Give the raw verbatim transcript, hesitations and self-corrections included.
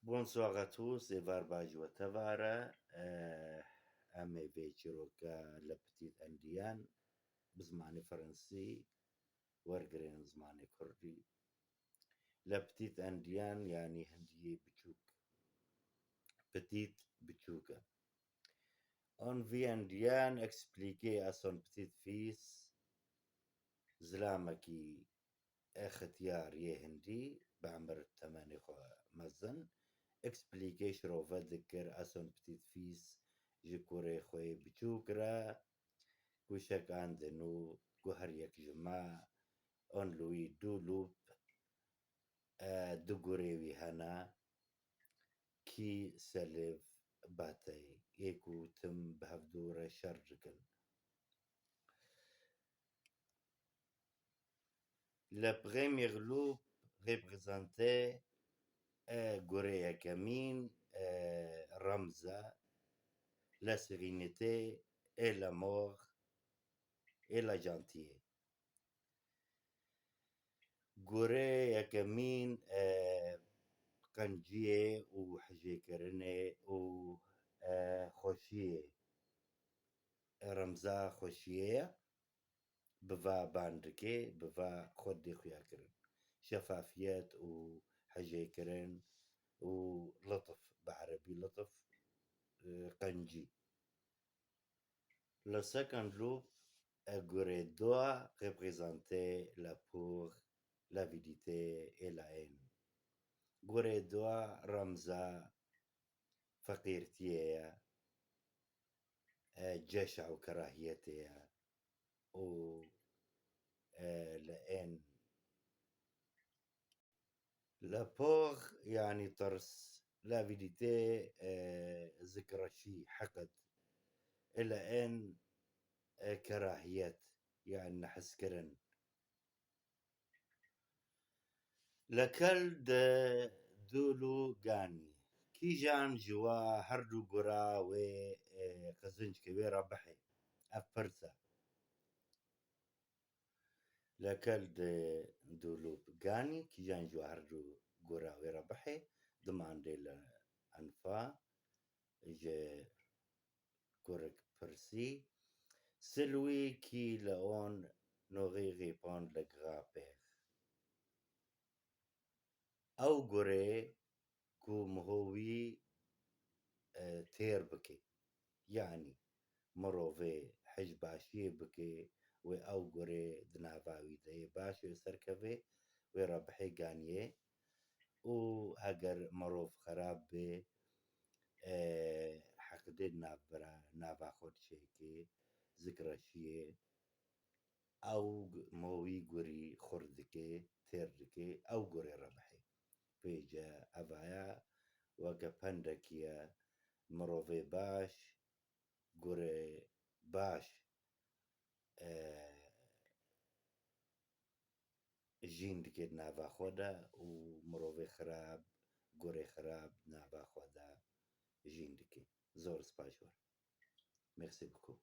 Bonsoir à tous, êvar baş ji we tevare. Eh, em ê vê çîroka Le Petit Indien bi zimanê fransî wergirin zimanê kurdî. Le Petit Indien, yanî hindiyê biçûk. Petit, biçûk e. An vî Indien expliqué à son petit-fils, zilamekî xityar yê hindî, bi emir temenê xwe mezin, expliqué, şirove dikir à son petit-fils, ji kurê xwe yê biçûk re, ku şekandin û ku her yek ji me, an Louis du loup, eh, du gurê wî hene, kî seliv batey, yê ku tim bi hevdû re şer dikin. Le premier loup représentait, eh, gurê yekemîn, eh, remza, la sérénité et la mort et la gentillesse. Gurê yekemîn, eh, qenciyê û hijêkirinê û, eh, xweşiyê. Remza xweşiyê ye. Bi va ban dike, bi va xwe dê xuya kirin. Şefafiyet û hijêkirin û litf, bi erebî litf, eh, qencî. Le second loup, eh, gurê dua, représentait la peur, l'avidité et la haine. Gurê dua remza feqîrtiyê ye, eh, ceşa û kerahiyetê ye û, eh, la haine. La peur, yanî tirs, l'avidité, eh, zikreşî, hiqid, la haine, eh, kerahiyet, yanî nehezkirin. Lequel des deux loups gagne? Kîjan ji wa her du gura wê, eh, qizinc ke wê rebihê? Ev pirs e. Lequel des deux loups gagne, kîjan ji her du gura wê rebihê? Demandê li enfa ji kurik pirsî. Celui qui le haut nourrit répond le grand-père. Ew gurê ku miho wî, e, têr bike. Yanî mirovê hej başiyê bike, wê ew gurê di nava wî de yê baş wê serkeve, wê rebihê ganiyê. Û heger mirov xerab be, e, heqdê navbera, nava xwe diçêke, zikreşiyê, ew g-, mo wî gurî xurt dike, têr dike, ew gurê rebihê. Vêce evaya weke pendekî ye, mirovê baş, gurê baş, e, jîn dike di nava xwe de û mirovê xirab, gurê xirab di nava xwe de jîn dike. Zor spas ji we. Merci beaucoup.